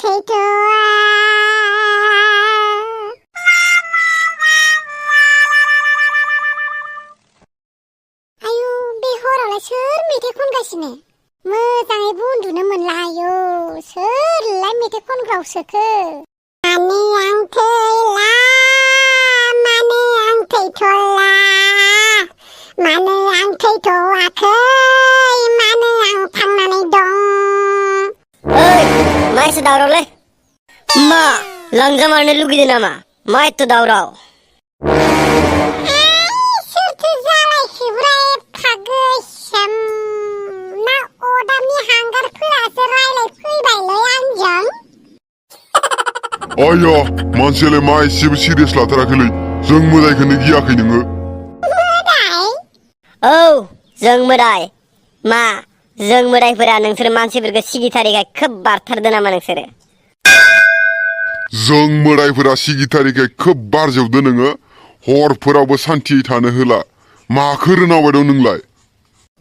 थैथ'आ आयु बे हरावलाय सोर मेथाइ खनगासिनो मोजाङैबो उन्दुनो मोनला आयु सोरलाय मेथाइ खनग्राव सोखो माने आं थैला माने आं थैथ'ला मानो आं थैथ'वाखै मानो आं थांनानै दं ओइ मा एसे दावरावलै मा लांजा मारनो लुगैदों नामा मा एथ' दावराव सोरथो जालायखोब्रा एफा गोसोम ना अदाबनि हांगारफोरासो रायलायफैबायलै आंजों आया मानसियालाय मा एसेबो सिरियास लाथाराखैलै जों मोदायखौनो गियाखै नोङो औ जों मोदाय मा जों मोदायफोरा नोंसोर मानसिफोरखौ सिगिथारिखाय खोब बारथारदों नामा नोंसोरो जों मोदायफोरा सिगिथारिखाय खोब बारजोबदो नोङो हरफोरावबो सान्थियै थानो होला माखो रोनावबाय दं नोंलाय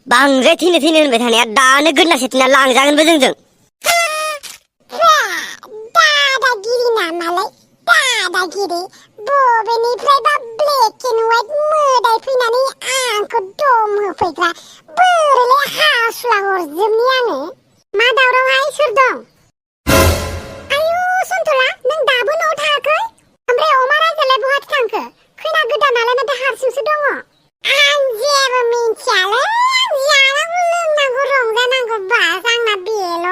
बांद्राय थैनो होनबाय थानाया दानो गोदना सेथिना लांजागोनबो जोंजों दादागिरि नामालाय दादागिरि बबेनिफ्रायबा ब्लेक एन्ड व्हाइट मोदाय फैनानै आंखौ दम होफैग्रा बोरैलाय हासुला हरजोबनि आङो मा दावरावहाय सोर दं आयु सन्थला नों दाबो न'आव थाङाखै ओमफ्राय अमा राजालाय बहाथो थांखो खैना गोदानालाय माथो हारसिंसो दङ आं जेबो मिन्थियालै जानांगौ लोंनांगौ रंजानांगौ बास आंना बेल'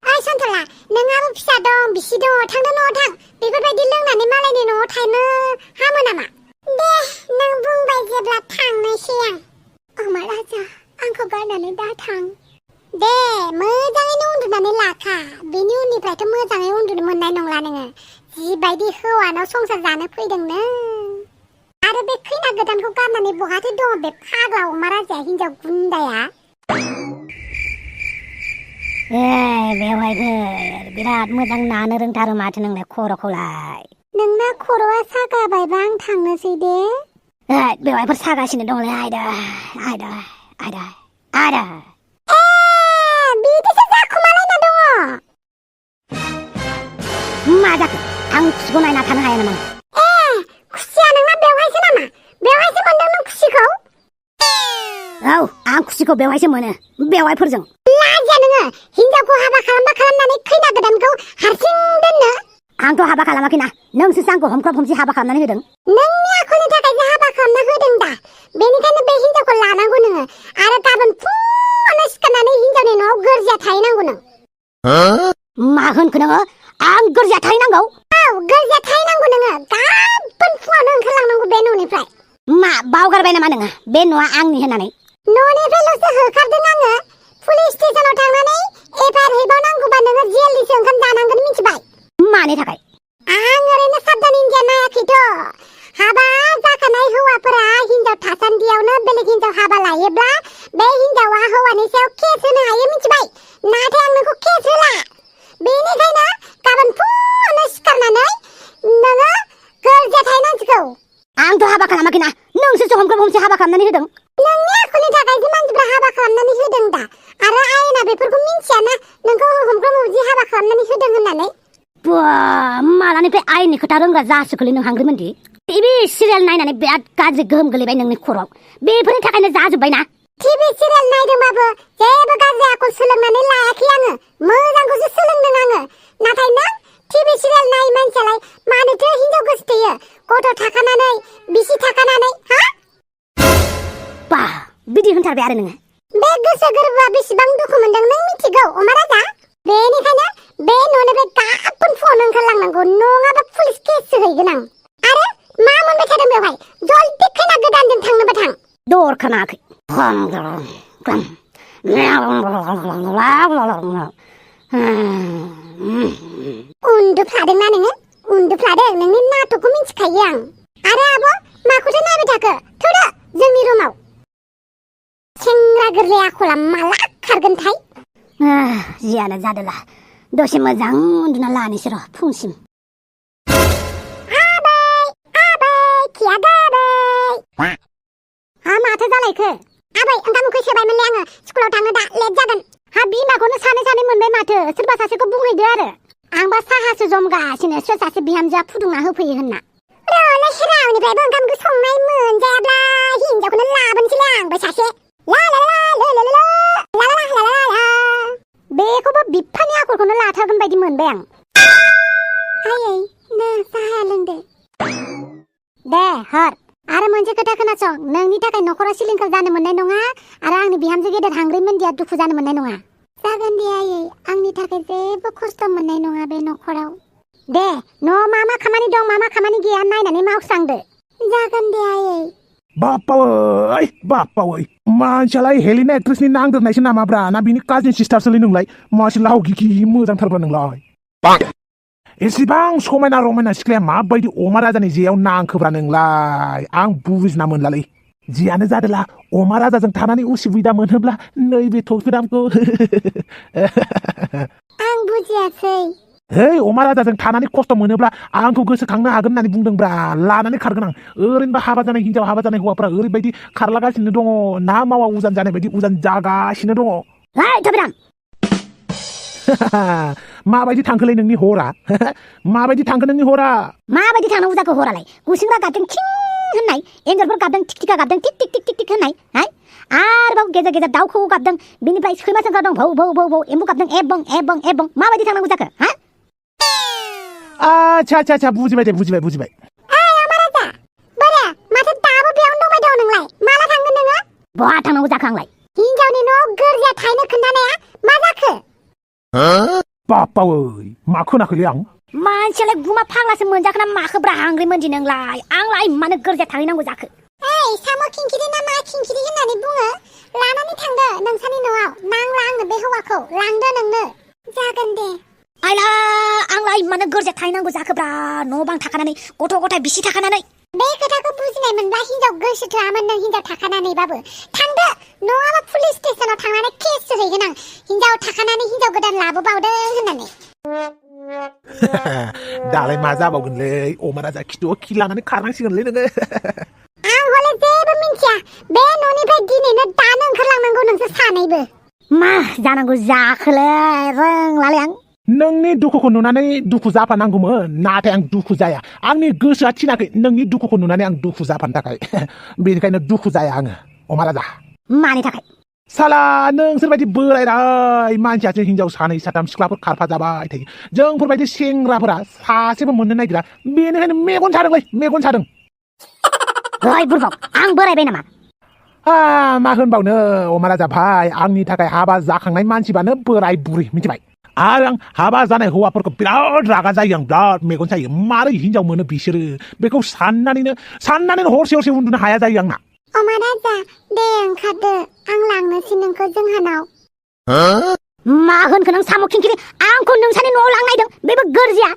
ओइ सन्थला नोंहाबो फिसा दं बिसि दङ थांदो न'आव थां बेफोरबायदि लोंनानै मालायनि न'आव थानो हामो नामा दे नों बुंबाय जेब्ला थांनोसै आं अमा राजा आंखौ गारनानै दा थां दे मोजाङैनो उन्दुनानै लाखा बेनि उननिफ्रायथ' मोजाङै उन्दुनो मोननाय नंला नोङो जिबायदि हौवानाव संसार जानो फैदोंनो आरो बे खैना गोदानखौ गारनानै बहाथो दङ बे फाग्ला अमा राजाया हिनजाव गुन्दाया बेवहायफोर बिराद मोजां नानो रोंथारो माथो नोंलाय खर'खौलाय नोंना खर'आ सागाबायबा आं थांनोसै दे बेवहायफोर सागासिनो दंलै आयदा बिदिसो जाखुमालायना दङ मा जाखो आं खुसिखौ नायना थानो हाया नामा खुसिया नोंना बेवहायसो नामा बेवहायसो मोनदों नों खुसिखौ औ आं खुसिखौ बेवहायसो मोनो बेवहायफोरजों लाजिया नोङो हिनजावखौ हाबा खालामनानै खैना गोदानखौ हारसिं दोननो आंथ' हाबा खालामाखैना नोंसोसो आंखौ हमख्रब हमसि हाबा खालामनानै होदों नोंनि आखलनि थाखायसो हाबा खालामना होदों दा बेनिखायनो बे हिनजावखौ लानांगौ नोङो आरो गाबोन फुङावनो सिखारनानै हिनजावनि न'आव गोरजिया थाहैनांगौ नों मा होनखो नोङो आं गोरजिया थाहैनांगौ औ गोरजिया थाहैनांगौ नोङो गाबोन फुङावनो ओंखारलांनांगौ बे न'निफ्राय मा बावगारबाय नामा नोङो बे न'आ आंनि होननानै न'निफ्रायल'सो होखारदों आङो पुलिस स्टेसनाव थांनानै एफआइआर हैबावनांगौबा नोङो जेलनिसो ओंखाम जानांगोन मिथिबाय मानि थाखाय आं ओरैनो साबधान इन्डिया नायाखैथ' हाबा जाखानाय हौवाफोरा हिनजाव थासान्दियावनो बेलेग हिनजाव हाबा लायोब्ला बे हिनजावा हौवानि सायाव केस होनो हायो मिथिबाय नाथाय आं नोंखौ केस होला बेनिखायनो गाबोन फुङावनो सिखारनानै नोङो गोरजिया थाहैनांसिगौ आंथ' हाबा खालामाखैना नोंसोसो हमख्रब हमसि हाबा खालामनानै होदों नोंनि आखलनि थाखायसो मानसिफ्रा हाबा खालामनानै होदों दा आरो आयेना बेफोरखौ मिन्थियाना नोंखौ हमख्रब हमसि हाबा खालामनानै होदों होननानै मालानिफ्राय आयेननि खोथा रोंग्रा जासोखोलै नों हांग्रिमोनदि टिभि सिरियाल नायनानै बिराद गाज्रि गोहोम गोलैबाय नोंनि खर'आव बेफोरनि थाखायनो जाजोब्बायना टिभि सिरियाल नायदोंबाबो जेबो गाज्रि आखल सोलोंनानै लायाखै आङो मोजांखौसो सोलोंदों आङो नाथाय नों टिभि सिरियाल नायै मानसियालाय मानोथो हिनजाव गोसोथोयो गथ' थाखानानै बिसि थाखानानै हा बा बिदि होनथारबाय आरो नोङो बे गोसो गोरबोआ बेसेबां दुखु मोनदों नों मिथिगौ अमा राजा बेनिखायनो बे न'निफ्राय गाबोन फुङावनो ओंखारलांनांगौ नङाबा पुलिस केससो हैगोन आं आरो मा मोनबाय थादों बेवहाय जल्दि खैना गोदानजों थांनोबो थां दर खोनाखै उन्दुफ्लादोंना नोङो उन्दुफ्लादों नोंनि नाटकखौ मिथिखायो आं आरो आब' माखौथो नायबाय थाखो थौदो जोंनि रुमाव सेंग्रा गोरलै आखला माला खारगोनथाय जियानो जादोला दसे मोजां उन्दुना लानोसै र' फुंसिम खिया गाबै माथो जालायखो आबै ओंखाम ओंख्रि सोबायमोनलै आङो स्कुलाव थाङो दा लेट जागोन बिमाखौनो सानै मोनबाय माथो सोरबा सासेखौ बुंहैदो आरो आंबा साहासो जमगासिनो सोर सासे बिहामजोआ फुदुंना होफैयो होनना र'लै रावनिफ्रायबो ओंखामखौ संनाय मोनजायाब्ला हिनजावखौनो लाबोनोसैलाय आंबो सासे ला ला ला ला ला ला ला ला ला ला ला बेखौबो बिफानि आखलखौनो लाथारगोन बायदि मोनबाय आं आयै नो साहा लोंदो दे हर आरो मोनसे खोथा खोनासं नोंनि थाखाय न'खरा सिलिंखार जानो मोननाय नङा आरो आंनि बिहामजो गेदेर हांग्रि मोनदिया दुखु जानो मोननाय नङा जागोन दे आयै आंनि थाखाय जेबो खस्थ' मोननाय नङा बे न'खराव दे न'आव मा मा खामानि दं मा मा खामानि गैया नायनानै मावस्रांदो जागोन दे आयै बाप्पावै मानसियालाय हेलिना एक्ट्रेसनि नांदेरनायसो नामाब्रा ना बिनि काजिन सिस्टारसोलै नोंलाय मासि लावगिखि मोजांथारब्रा नोंलाय एसेबां समायना रमायना सिख्लाया माबायदि अमा राजानि जेयाव नांखोब्रा नोंलाय आं बुजिना मोनलालै जियानो जादोला अमा राजाजों थानानै उसुबिदा मोनोब्ला नैबे थफिरामखौ आं बुजियासै है अमा राजाजों थानानै खस्थ' मोनोब्ला आंखौ गोसोखांनो हागोन होननानै बुंदोंब्रा लानानै खारगोन आं ओरैनोबा हाबा जानाय हिनजाव हाबा जानाय हौवाफ्रा ओरैबायदि खारलागासिनो दङ ना मावा उजान जानाय बायदि उजान जागासिनो दङ है थबिराम माबायदि थांखोलै नोंनि हरा माबायदि थांखो नोंनि हरा माबायदि थांनांगौ जाखो हरालाय गुसिंग्रा गाबदों थिं होननाय एन्जरफोर गाबदों टिकटिका गाबदों टिक टिक टिक टिक टिक होननाय हाय आरोबाव गेजेर गेजेर दाउ खौवौ गाबदों बिनिफ्राय सैमा सोंग्रा दं भौ भौ भौ भौ एम्बु गाबदों एबं एबं एबं माबायदि थांनांगौ जाखो हा आच्छा बुजिबाय दे बुजिबाय ओइ अमा राजा बोरो माथो दाबो बेयावनो दंबाय दं नोंलाय माला थांगोन नोङो बहा थांनांगौ जाखो आंलाय हिनजावनि न'आव गोरजिया थाहैनो खोन्थानाया मा जाखो बाप्पावै मा खोनाखैलै आं मानसियालाय गुमा फाग्लासो मोनजाखो ना माखोब्रा हांग्रि मोनदि नोंलाय आंलाय मानो गोरजिया थाहैनांगौ जाखो ओइ साम' खिंखिरि ना मा खिंखिरि होननानै बुङो लानानै थांदो नोंसानि न'आव नांला आंनो बे हौवाखौ लांदो नोंनो जागोन दे आइला आंलाय मानो गोरजिया थाहैनांगौ जाखोब्रा न' बां थाखानानै गथ' गथाय बिसि थाखानानै बे खोथाखौ बुजिनाय मोनब्ला हिनजाव गोसो थोआमोन नों हिनजाव थाखानानैबाबो थांदो नङाबा पुलिस स्टेसनाव थांनानै केस होहैगोन आं हिनजाव थाखानानै हिनजाव गोदान लाबोबावदों होननानै दालाय मा जाबावगोनलै अमा राजा खिथुआव खि लानानै खारनांसिगोनलै नोङो आं हले जेबो मिन्थिया बे न'निफ्राय दिनैनो दानो ओंखारलांनांगौ नोंसोर सानैबो मा जानांगौ जाखोलै रोंलालै आं नोंनि दुखुखौ नुनानै दुखु जाफानांगौमोन नाथाय आं दुखु जाया आंनि गोसोआ थिनाखै नोंनि दुखुखौ नुनानै आं दुखु जाफानो थाखाय बेनिखायनो दुखु जाया आङो अमा राजा मानि थाखाय साला नोंसोरबायदि बोराय मानसियासो हिनजाव सानै साथाम सिख्लाफोर खारफा जाबाय थायो जोंफोरबायदि सेंग्राफोरा सासेबो मोननो नागिरा बेनिखायनो मेगन सादों ओइ बुरबक आं बोरायबाय नामा मा होनबावनो अमा राजा भाई आंनि थाखाय हाबा जाखांनाय मानसिबानो बोराय बुरै मिथिबाय आरो आं हाबा जानाय हौवाफोरखौ बिराद रागा जायो आं बिराद मेगन सायो मारै हिनजाव मोनो बिसोरो बेखौ साननानैनो हरसे उन्दुनो हाया जायो आंना अमा राजा दे ओंखारदो आं लांनोसै नोंखौ जोंहानाव मा होनखो नों साम' खिंखिरि आंखौ नोंसानि न'आव लांनायदों बेबो गोरजिया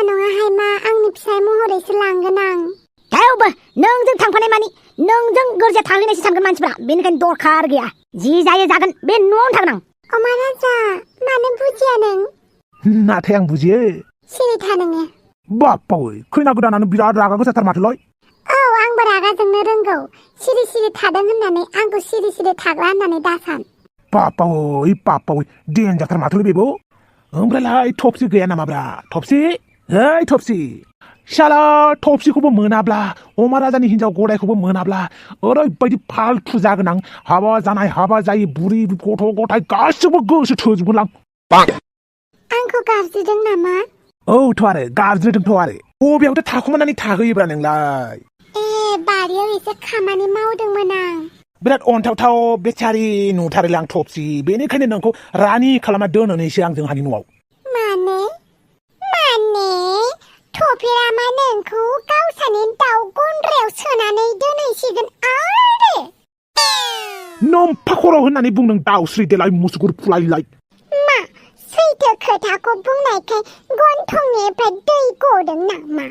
नङाहाय मा आंनि फिसाय महरैसो लांगोन आं थेवबो नोंजों थांफानाय मानि नोंजों गोरजिया थाहैनायसो सानगोन मानसिफ्रा बेनिखायनो दरखार गैया जि जायो जागोन बे न'आवनो थागोन आं अमा राजा मानो बुजिया नों नाथाय आं बुजियो सिरि था नोङो बाप्पावै खैना गोदानानो बिराद रागा गोसाथार माथोलाय औ आंबो रागा जोंनो रोंगौ सिरि थादों होननानै आंखौ सिरि थाग्रा होननानै दासान बाप्पावै देनजारथार माथोलै बेबो ओमफ्रायलाय थफसि गैया नामाब्रा थफसि शाला थफसिखौबो मोनाब्ला अमा राजानि हिनजाव गदायखौबो मोनाब्ला ओरैबायदि फाल्थु जागोन आं हाबा जानाय हाबा जायै बुरि गथ' गथाय गासिबो गोसो थोजोबगोन आं आंखौ गाबज्रिदों नामा औथ' आरो गाबज्रिदोंथ' आरो बबेयावथ' थाखुमानानै थाहैयोब्रा नोंलाय बारियाव एसे खामानि मावदोंमोन आं बिराद अन्थावथाव बेचारि नुथारोलै आं थफसि बेनिखायनो नोंखौ रानि खालामना दोनहरनोसै आं जोंहानि न'आव माने थफिरामा नोंखौ गावसानि दाउ गन्द्रायाव सोनानै दोनहैसिगोन आरो नम्फा खर' होननानै बुंदों दाउस्रि देलाय मुसुगुर फुलायलाय मा सैथो खोथाखौ बुंनायखाय गन्थंनिफ्राय दै गदों नामा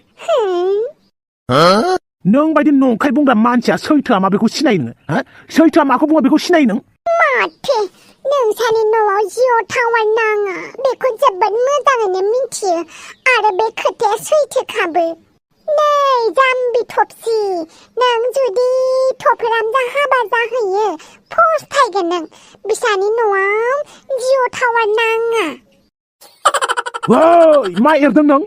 नों बायदि नंखाय बुंग्रा मानसिया सैथोआ मा बेखौ सिनायो नोङो सैथोआ माखौ बुङो बेखौ सिनायो नों माथो नोंसानि न'आव जिअ टावार नाङा बेखौ जोबोद मोजाङैनो मिथियो आरो बे खोथाया सैथोखाबो नै जाम्बि थफसि नों जुदि थफिरामजों हाबा जाहैयो फस्थायगोन नों बिसानि न'आव जिअ टावार नाङा Woi, मा एरदों नों?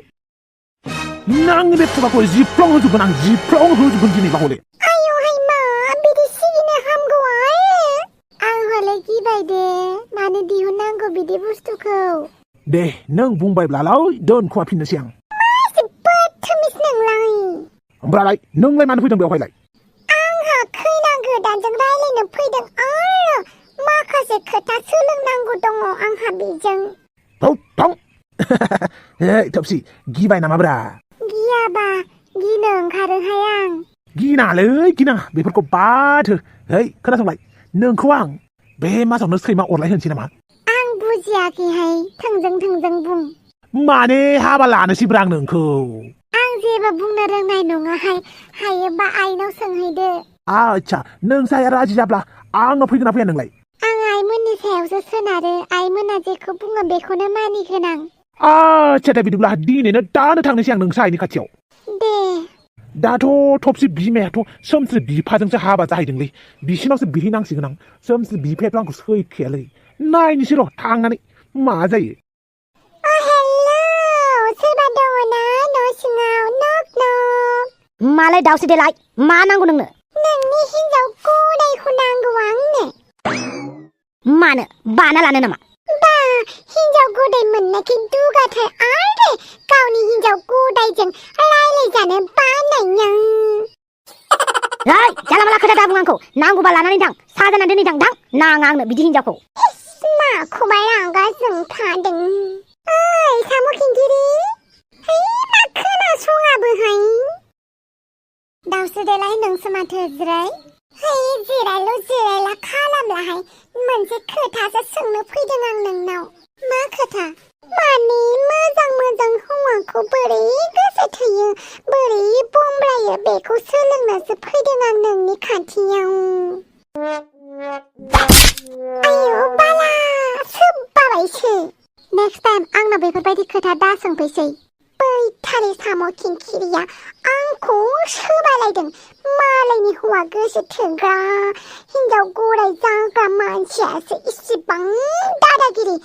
नोंनि बे खुगाखौ जिफ्लं होजोबगोन आं जिफ्लं होजोबगोन दिनै बाहले। आयौहाय मा बिदि सिगिनो हामगौ आं हले गिबाय दे मानो दिहुननांगौ बिदि बुस्थुखौ दे नों बुंबायब्लालाय दोनखुमाफिननोसै आं। जोबोद थोमिस नोंलाय ओमफ्राय नोंलाय मानो फैदों बेवहायलाय? आंहा खैना गोदानजों रायलायनो फैदों आरो माखासे खोथा सोलोंनांगौ दङ आंहा बेजों। थां हे थोबसि गिबाय नामाब्रा? गियाबा गिनो ओंखारोहाय आं। गिनाङालै गिनाङा बेफोरखौ बाद हो। है खोनासंलाय नोंखौ आं बे मासावनो सैमा अरलाय होनसै नामा? आं बुजियाखैहाय थोंजों बुं। माने हाबा लानोसैब्रा आं नोंखौ। आं जेबो बुंनो रोंनाय नङाहाय हायोबा आइनाव सोंहैदो। आच्छा नोंसाया राजि जाब्ला आंनाव फैगोन ना फैया नोंलाय? आं आइमोननि सायावसो सोनारो आइमोना जेखौ बुङो बेखौनो मानिगोन आं। आच्छा दे बिदिब्ला दिनैनो दानो थांनोसै आं नोंसा आइनि खाथियाव। दे दाथ' थबसि बिमायाथ' सोमस्रि बिफाजोंसो हाबा जाहैदोंलै बिसिनावसो बिहैनांसिगोन आं। सोमस्रि बिफायाथ' आंखौ सैखायालै नायनोसै र' थांनानै मा जायो। हेलौ सोरबा दङ ना न' सिङाव नक नक? मालाय दावसो देलाय मा नांगौ नोंनो? नोंनि हिन्जाव गदायखौ नांगौ आंनो। मानो बाना लानो नामा? बा हिन्जाव गदाय मोननायखै दुगाथार आरो गावनि हिन्जाव गदायजों रायलायजानो बानायनो। ओइ जाला माला खोथा दा बुं आंखौ नांगौबा लानानै थां साजाना दोनै थां नाङा आंनो बिदि हिनजावखौ। माखौबा रागा जोंथादों। ओइ साम' खिंखिरि है मा खोनासङाबोहाय दावसो देलाय नोंसो माथो जिराय। है जिरायला खालामलाहाय मोनसे खोथासो सोंनो फैदों आं नोंनाव। मा खोथा? माने मोजां हौवाखौ बोरै गोसो थोयो बोरै बमब्रायो बेखौ सोलोंनोसो फैदों आं नोंनि खाथियाव। आयौ बाला सोबबाबायसो। नेक्स्ट टाइम आंनाव बेफोरबायदि खोथा दा सोंफैसै। बैथारि साम' खिंखिरिया आंखौ सोबालायदों मालायनि हौवा गोसो थोग्रा हिन्जाव गराय जाग्रा मानसियासो इसिबां दादागिरि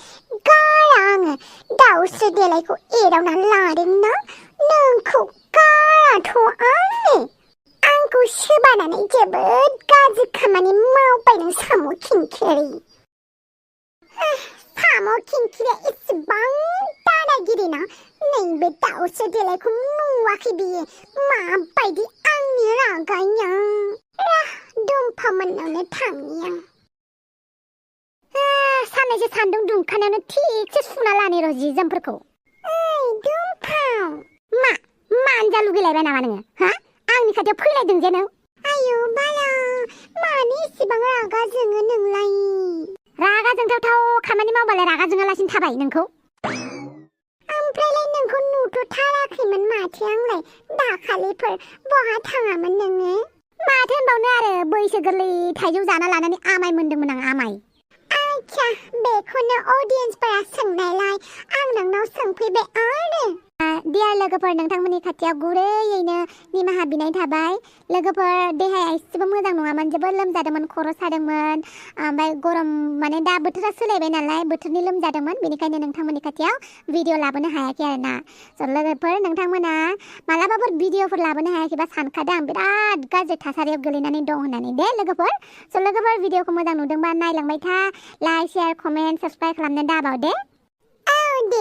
गारा आङो दाउस्रि देलायखौ एदावना लादोंना नोंखौ गाराथ' आंखौ सोबानानै जोबोद गाज्रि खामानि मावबाय नों साम' खिंखिरि। साम' खिंखिरिया इसिबां दादागिरि ना नैबे दाउस्रि देलायखौ नुवाखै बियो माबायदि आंनि रागाया। दुम्फा मोननावनो थांनि आं। साननैसो सान्दुं दुंखानायावनो थिगसे सुना लानि र' जि जोमफोरखौ। ओइ दुम्फाव मानजा लुगैलायबाय नामा नोङो हा? आंनि खाथियाव फैलायदों जे नों। आयौ बाला मानो इसिबां रागा जोङो नोंलाय? रागा जोंथावथाव खामानि मावबालाय रागा जोङालासिनो थाबाय नोंखौ। ओमफ्रायलाय नोंखौ नुथ'थाराखैमोन माथो आंलाय दाखालिफोर बहा थाङामोन नोङो? माथो होनबावनो आरो बैसो गोरलै थाइजौ जाना लानानै आमाय मोनदोंमोन आं आमाय। आच्छा बेखौनो अडियन्सफोरा सोंनायलाय आं नोंनाव सोंफैबाय आरो। डियार लोगोफोर नोंथांमोननि खाथियाव गुरैयैनो निमाहा बिनाय थाबाय। लोगोफोर देहाया एसेबो मोजां नङामोन जोबोद लोमजादोंमोन खर' सादोंमोन ओमफ्राय गरम माने दा बोथोरा सोलायबाय नालाय बोथोरनि लोमजादोंमोन बेनिखायनो नोंथांमोननि खाथियाव भिडिअ लाबोनो हायाखै आरोना। स' लोगोफोर नोंथांमोना मालाबाफोर भिडिअफोर लाबोनो हायाखैबा सानखादों आं बिराद गाज्रि थासारियाव गोलैनानै दं होननानै दे लोगोफोर। स' लोगोफोर भिडिअखौ मोजां नुदोंबा नायलांबाय था लाइक शेयार कमेन्ट साबस्क्राइब खालामनो दाबाव दे। दे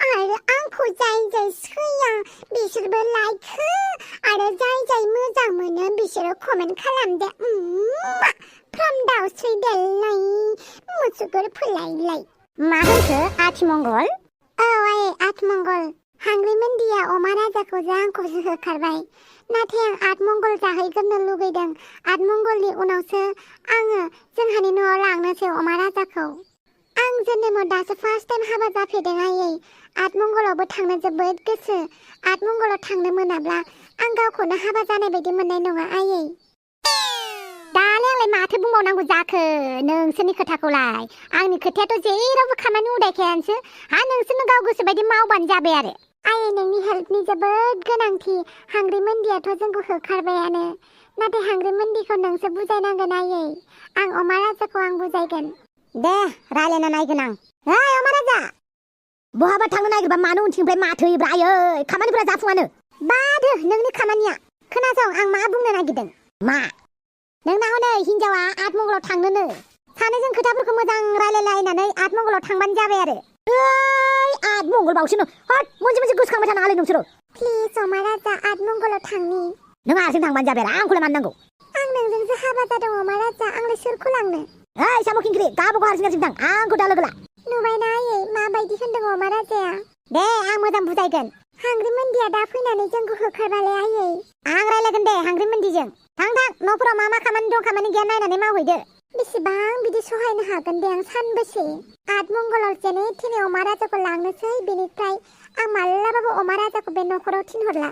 आरो आंखौ जाय सैया बिसोरबो लाइक हो आरो जाय मोजां मोनो बिसोरो कमेन्ट खालामदे। फ्रम दाउस्रि देलाय मुसुगुर फुलायलाय। मा होनखो आथिमंगल? औ आइ आठमंगल हांग्रिमोनदिया अमा राजाखौ जा आंखौसो होखारबाय नाथाय आं आठमंगल जाहैग्रोनो लुगैदों। आठमंगलनि उनावसो आङो जोंहानि न'आव लांनोसै अमा राजाखौ। आं जोनोमाव दासो फार्स्ट टाइम हाबा जाफेरदों आयै। आठमंगलावबो थांनो जोबोद गोसो। आठमंगलाव थांनो मोनाब्ला आं गावखौनो हाबा जानाय बायदि मोननाय नङा आयै। दालाय आंलाय माथो बुंबावनांगौ जाखो नोंसोरनि खोथाखौलाय? आंनि खोथायाथ' जेरावबो खामानि उदायखायानोसो। नोंसोरनो गाव गोसो बायदि मावबानो जाबाय आरो। आयै नोंनि हेल्पनि जोबोद गोनांथि। हांग्रिमोनदियाथ' जोंखौ होखारबायानो नाथाय हांग्रिमोनदिखौ नोंसो बुजायनांगोन आयै। आं अमा राजाखौ आं बुजायगोन। दे रायलायना नायगोन आं। ओइ अमा राजा बहाबा थांनो नागिरबा मानो उनथिंनिफ्राय माथोयोब्रा आयै खामानिफोरा जाफुङानो बादो नोंनि खामानिया खोनासं आं मा बुंनो नागिरदों मा नोंना हनै हिनजावा आतमंगलाव थांनोनो सानैजों खोथाफोरखौ मोजां रायलायलायनानै आतमंगलाव थांबानो जाबाय आरो ओइ आतमंगलबावसो हट मोनसे गोसोखांबाय थानाङालै नोंसोरो प्लिज अमा राजा आतमंगलाव थांनि नों हारसिं थांबानो जाबाय आरो आंखौलाय मानो नांगौ आं नोंजोंसो हाबा जादों अमा राजा आंलाय सोरखौ लांनो ओइ साम' खिंख्रि गावबा गाव हारसिं थां आंखौ दा लोगो ला नुबायना आयै माबायदि होनदों अमा राजाया दे आं मोजां बुजायगोन हांग्रि मोन्दिया दा फैनानै जोंखौ होखारबालाय आयै आं रायलायगोन दे हांग्रि मोन्दिजों थां न'फोराव मा खामानि दं खामानि गैया नायनानै मावहैदो बेसेबां बिदि सहायनो हागोन दे आं सानबेसे आतमंगलाव जेने थेने अमा राजाखौ लांनोसै बेनिफ्राय आं मालाबाबो अमा राजाखौ बे न'खराव थिनहरला